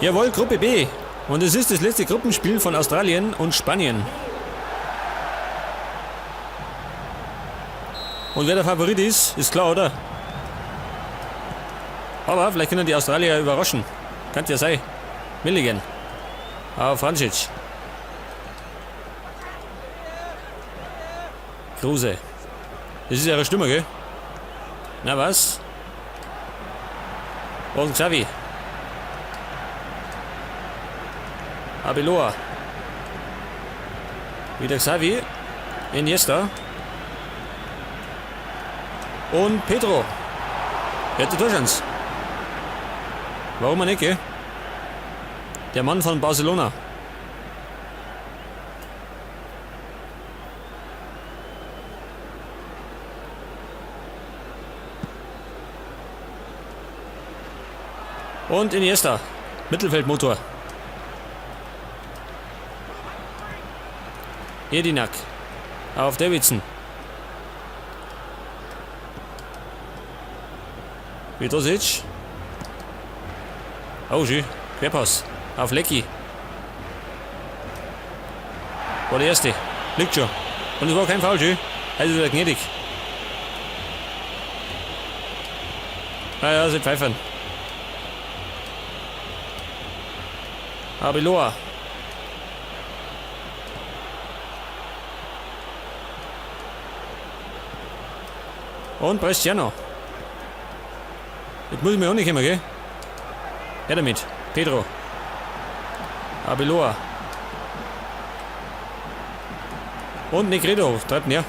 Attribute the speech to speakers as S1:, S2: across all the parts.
S1: Jawohl, Gruppe B. Und es ist das letzte Gruppenspiel von Australien und Spanien. Und wer der Favorit ist, ist klar, oder? Aber vielleicht können die Australier überraschen. Kann ja sein. Milligan. Auf Vrancic. Kruse. Das ist ja ihre Stimme, gell? Na was? Und Xavi. Abeloa. Wieder Xavi. Iniesta. Und Pedro. Er hat die Torchance. Warum nicht, gell? Der Mann von Barcelona. Und Iniesta. Mittelfeldmotor. Jedinak. Auf Davidson. Vidosic. Oh, schön. Querpass. Auf Lecky. War der erste. Liegt schon. Und es war kein Foul, schön. Also wieder gnädig. Ah ja, sie pfeifen. Abeloa. Und Bresciano. Jetzt muss ich mir auch nicht immer, gell? Her damit. Pedro. Abeloa. Und Negredo treibt näher.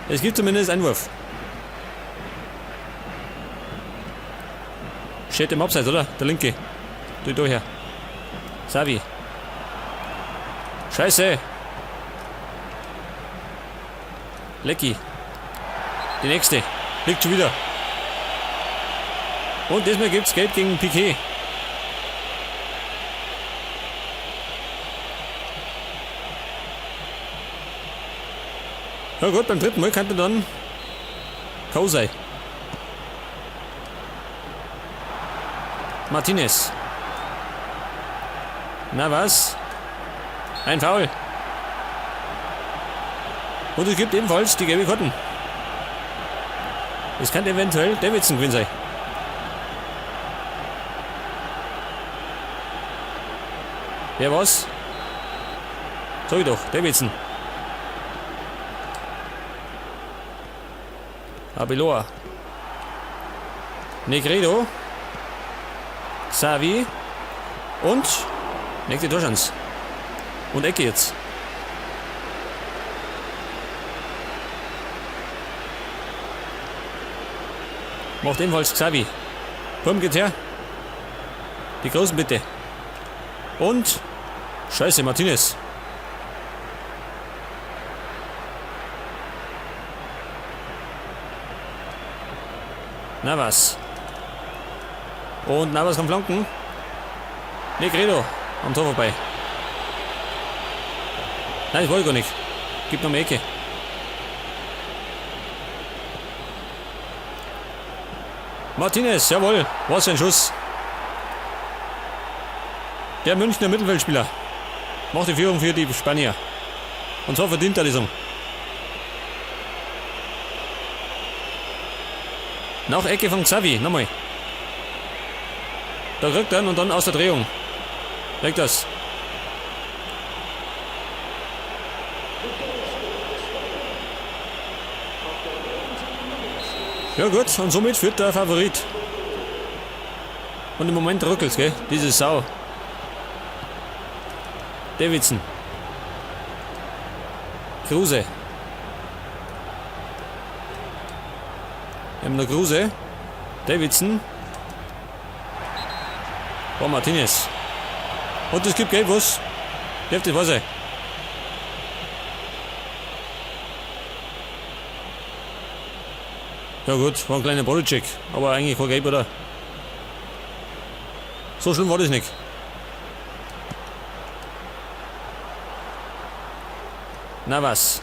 S1: Es gibt zumindest Einwurf. Steht im Abseits, oder? Der linke. Durch durch her. Savi. Scheiße. Lecky. Die nächste. Liegt schon wieder. Und diesmal gibt's Gelb gegen Piqué. Ja gut, beim dritten Mal könnte dann K.O. sein. Martinez. Na was? Ein Foul. Und es gibt ebenfalls die gelbe Karten. Es kann eventuell Davidson gewesen sein. Wer war's? Sag ich doch, Davidson. Abeloa. Negredo. Xavi. Und nächste Torchance. Und Ecke jetzt. Macht ebenfalls Xavi. Komm, geht her. Die Großen bitte. Und Scheiße, Martinez. Navas. Und Navas kann flanken. Negredo am Tor vorbei. Nein, das wollte ich gar nicht. Gibt noch eine Ecke. Martinez, jawohl. Was ein Schuss. Der Münchner Mittelfeldspieler macht die Führung für die Spanier. Und zwar verdient er die Song. Nach Ecke von Xavi, nochmal. Da kriegt er und dann aus der Drehung. Legt das. Ja gut, und somit führt der Favorit. Und im Moment ruckelt's, gell? Diese Sau. Davidson. Kruse. Wir haben noch Kruse. Davidson. Oh, Martinez. Und es gibt Gelb, was? Dürfte was sein. Ja gut, war ein kleiner Bodycheck, aber eigentlich kein Gelb, oder? So schlimm war das nicht. Na was?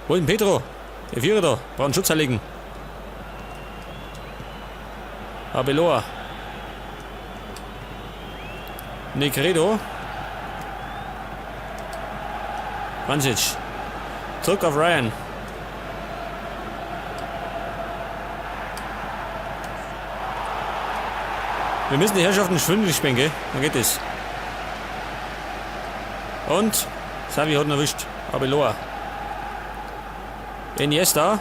S1: Wo ist denn Pedro? Der Vierer da, braucht einen Schutzheiligen. Arbeloa. Negredo. Vrancic. Zurück auf Ryan. Wir müssen die Herrschaften schwindelig spielen, gell? Dann geht es. Und Xavi hat ihn erwischt. Arbeloa. Iniesta.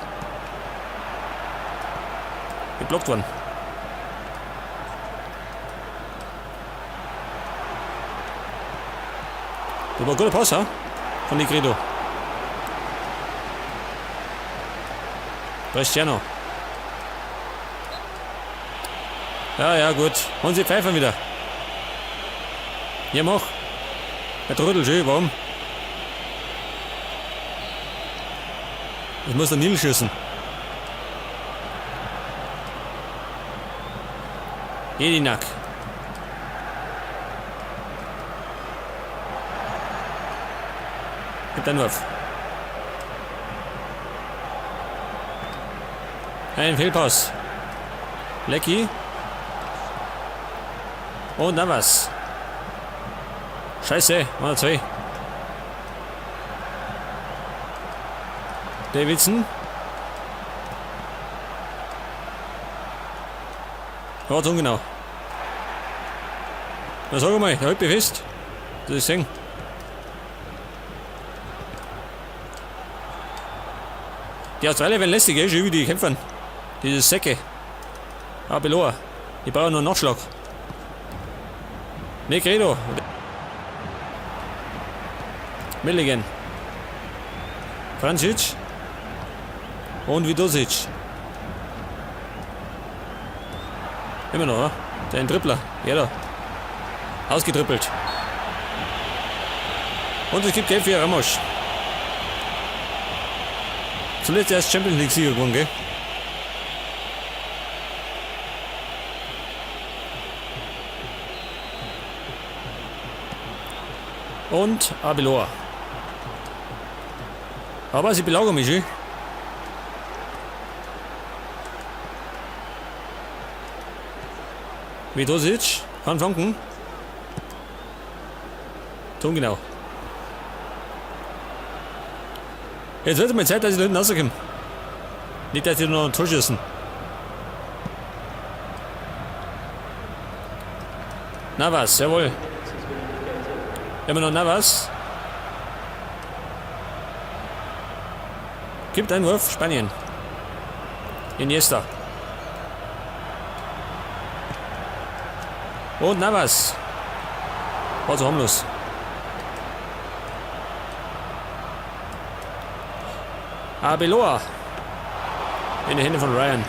S1: Geblockt worden. Das war ein guter Pass, ha? Von Negredo. Cristiano. Ja, ja, gut. Und sie pfeifen wieder. Ja, mach. Der Trödel, schön, warum? Ich muss der Nil schießen. Jedinak. Gibt Einwurf. Ein Fehlpass. Lecky. Und Navas. Scheiße, 1, 2. Davidson. Ja, ungenau. Na sag mal, halt mich fest. Das ist sehen. Die Australier werden lästig, eh, schon wie die kämpfen. Diese Säcke. Arbeloa. Die brauchen nur einen Nachschlag. Negredo. Milligan. Vrancic. Und Vidosic. Immer noch, oder? Der ein Dribbler. Ja da. Ausgedribbelt. Und es gibt Geld für Ramos. Zuletzt erst Champions League Sieger gewonnen, gell? Und Arbeloa. Aber sie belagern mich, eh? Vidosic kann flanken. Tun genau. Jetzt wird mal Zeit, dass ich da hinten rauskomme. Nicht, dass die noch ein Tor schießen. Navas, jawohl. Immer noch Navas. Gibt einen Wurf, Spanien. Iniesta. Und Navas. War zu harmlos. Arbeloa. In die Hände von Ryan.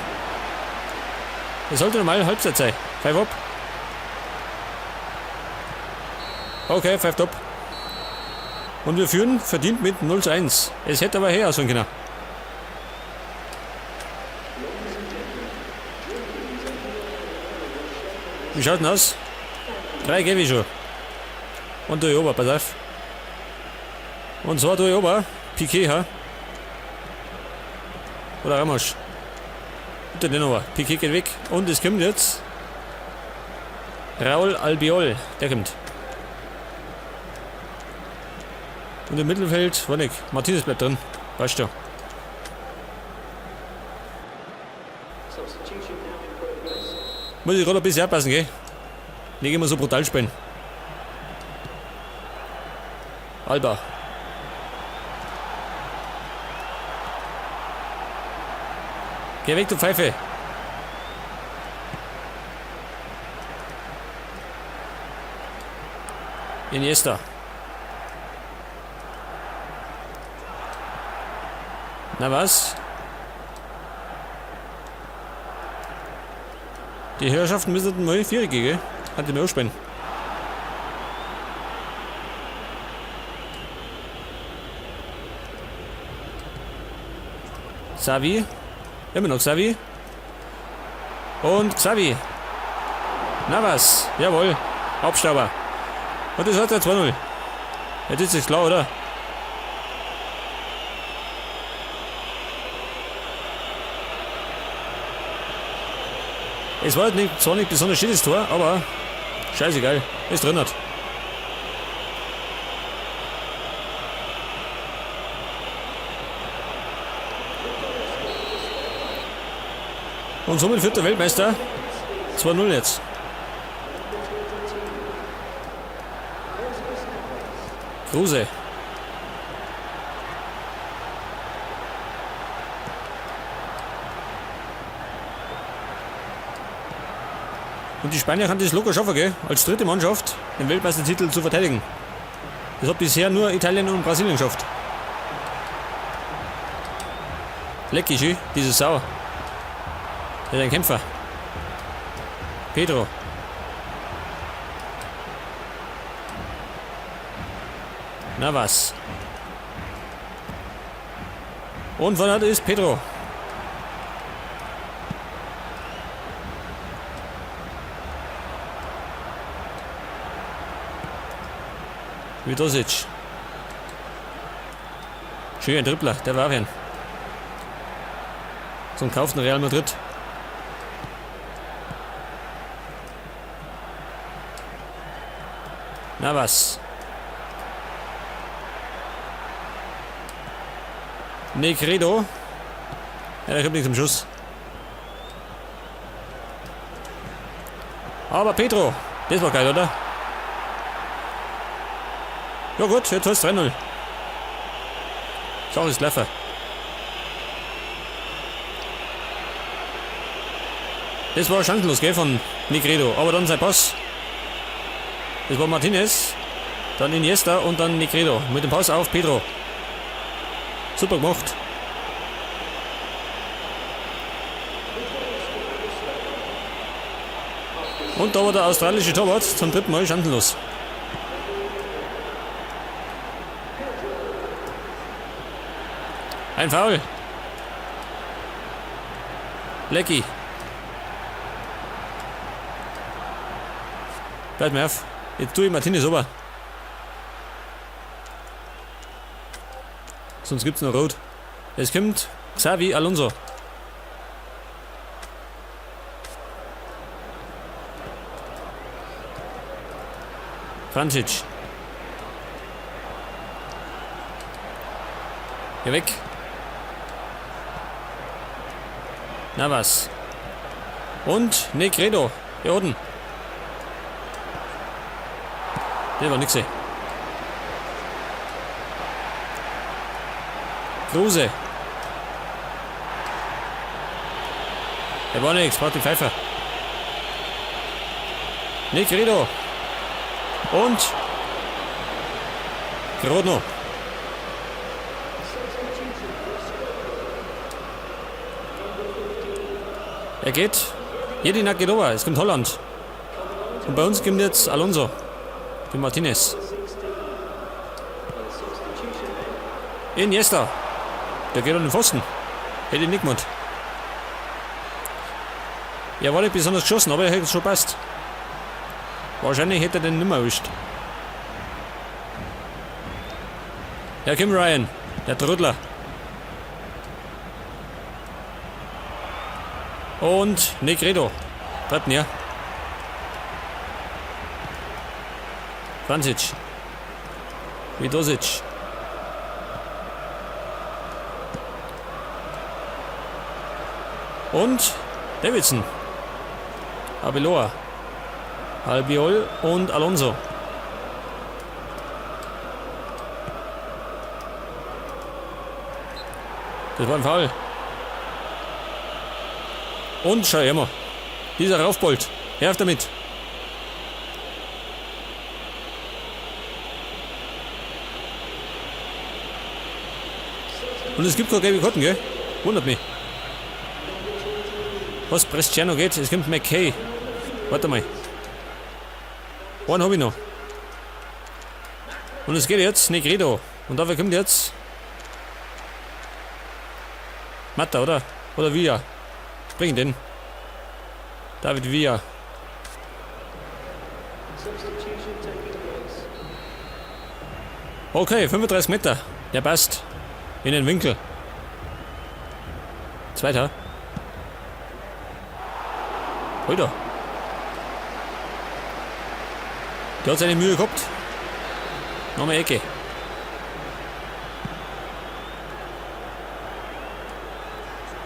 S1: Das sollte normal Halbzeit sein. 5 up. Okay, 5 top. Und wir führen verdient mit 0:1. Es hätte aber her sein können. Wie schaut denn aus? 3 gebe ich schon. Und durch ober, pass auf. Und zwar durch ober. Piqué, ha? Oder Ramos. Bitte den aber. Piqué geht weg. Und es kommt jetzt Raul Albiol. Der kommt. Und im Mittelfeld, war nicht. Martinez bleibt drin. Weißt du. Muss ich gerade ein bisschen aufpassen, gell? Nicht immer so brutal spielen. Alba. Geh weg, du Pfeife. Iniesta. Na was? Die Herrschaften müssen mal viereckig, gell? Hat die mir auch spielen. Xavi. Immer noch Xavi. Und Xavi. Navas. Jawohl. Abstauber. Und das hat er 2-0. Jetzt ist es klar, oder? Es war nicht, zwar nicht besonders schönes Tor, aber scheißegal, ist drin hat. Und somit wird der Weltmeister 2-0 jetzt. Kruse. Und die Spanier haben das locker schaffen, gell? Als dritte Mannschaft den Weltmeistertitel zu verteidigen. Das hat bisher nur Italien und Brasilien geschafft. Lecky, schön, diese Sau. Der ist ein Kämpfer. Pedro. Na was. Und von ist Pedro. Vidosic. Schön, ein Dribbler, der war hin. Zum Kaufen Real Madrid. Na was. Negredo. Ja, der kommt nicht zum Schuss. Aber Pedro, das war geil, oder? Ja gut, jetzt heißt 3-0. Sache ist Leffer. Das war chancenlos, gell, von Negredo. Aber dann sein Pass. Das war Martinez, dann Iniesta und dann Negredo. Mit dem Pass auf Pedro. Super gemacht. Und da war der australische Torwart zum dritten Mal chancenlos. Ein Foul. Lecky. Bleib mir auf. Jetzt tue ich Martinez ober. Sonst gibt's noch Rot. Es kommt Xavi Alonso. Francic. Geh weg. Na was. Und Negredo. Hier unten. Der war nix. Kruse. Der war nix, braucht die Pfeife. Negredo. Und Grodno. Er geht. Jedinak geht over. Es kommt Holland. Und bei uns kommt jetzt Alonso. Für Martinez. Iniesta. Der geht an den Pfosten. Hätte ich nicht gemacht. Er war nicht besonders geschossen, aber er hätte schon passt. Wahrscheinlich hätte er den nimmer erwischt. Ja, Kim Ryan, der Trödler. Und Negredo. Bleibt näher. Francic. Vidosic. Und Davidson. Abeloa. Albiol und Alonso. Das war ein Foul. Und schau immer. Dieser Raufbold. Hör auf damit. Und es gibt keine gelbe Karten, gell? Wundert mich. Was Bresciano geht? Es kommt McKay. Warte mal. Einen hab ich noch. Und es geht jetzt Negredo. Und dafür kommt jetzt Matta, oder? Oder Villa. Bring den. David Villa. Okay, 35 Meter. Der passt. In den Winkel. Zweiter. Alter. Der hat seine Mühe gehabt. Nochmal Ecke.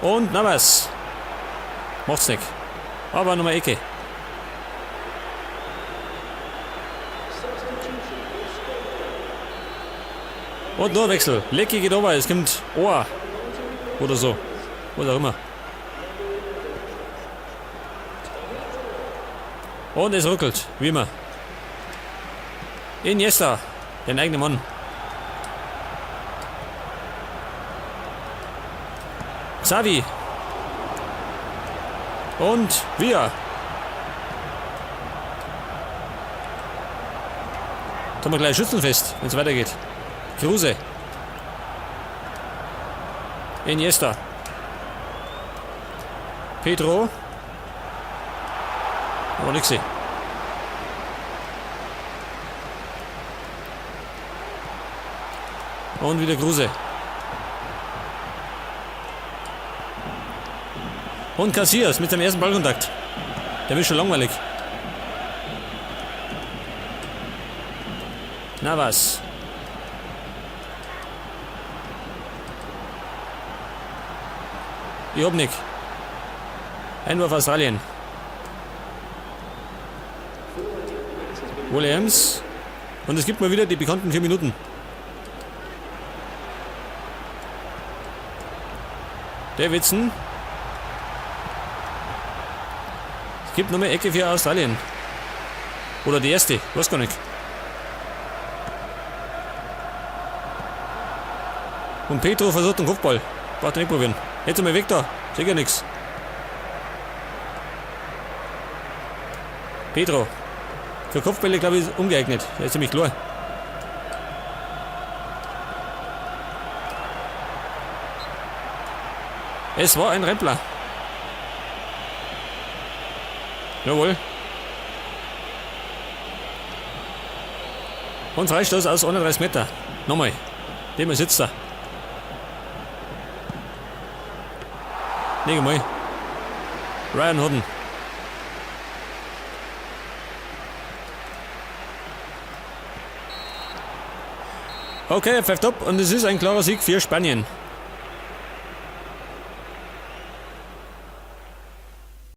S1: Und Navas. Macht's nicht. Aber nochmal Ecke. Und nur Wechsel. Lecky geht over. Es kommt Ohr. Oder so. Was auch immer. Und es ruckelt. Wie immer. Iniesta. Den eigenen Mann. Xavi. Und wir. Jetzt haben wir gleich Schützenfest, wenn es weitergeht. Kruse. Iniesta. Pedro. Aber nix. Und wieder Kruse. Und Casillas mit seinem ersten Ballkontakt. Der wird schon langweilig. Navas. Jobnik. Einwurf Australien. Williams. Und es gibt mal wieder die bekannten 4 Minuten. Davidson. Es gibt noch mehr Ecke für Australien. Oder die erste, weiß gar nicht. Und Pedro versucht den Kopfball. Braucht er nicht probieren. Jetzt einmal weg da. Sehe ja nichts. Pedro. Für Kopfbälle, glaube ich, ist ungeeignet. Der ist ziemlich klar. Es war ein Rempler. Jawohl. Und Freistoß aus 31 Meter. Nochmal. Dem sitzt er. Leg mal. Ryan Hudden. Okay, er pfeift ab und es ist ein klarer Sieg für Spanien.